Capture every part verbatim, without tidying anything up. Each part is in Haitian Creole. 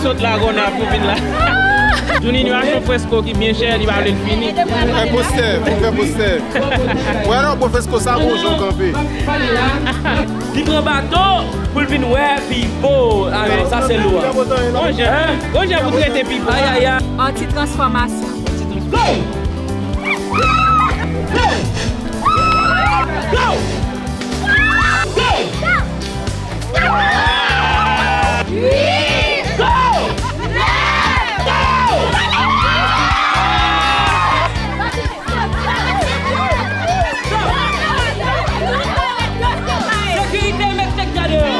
Sot la, Gonaive pou vin la. Juninho achte yon fresko ki byen chè, li pa vle l fini. Fè postè, pou fè postè. Wè non, bon fresko sa, bon jan kanpe. Li pran bato pou l vin wè Pipo. Ah non, sa se lou a. Gon jan, gon jan pou trete Pipo. Ay, ay, ay. Anti-transfòmasyon. Go! Go! Go! Go! Sekirite, met nèg sa deyò.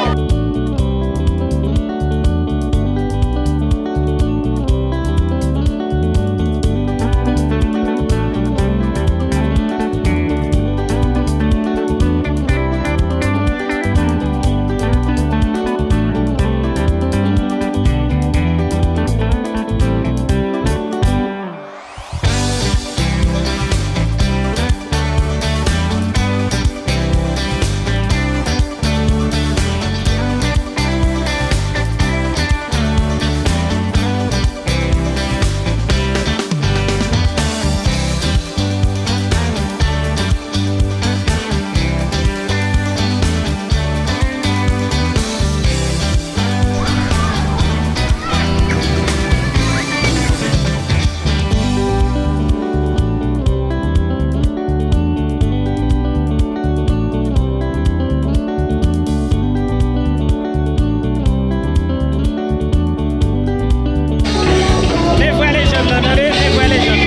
E vwè lejann nan, tande, e vwè lejann.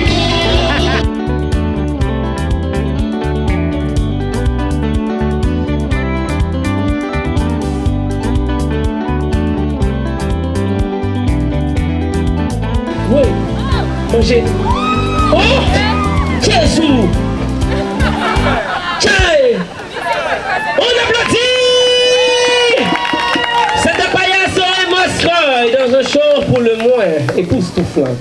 Wi, manje. Oh! Jezi! Chay! On applaudit! C'était Payaso et Moscoy dans un show pour le moins époustouflant.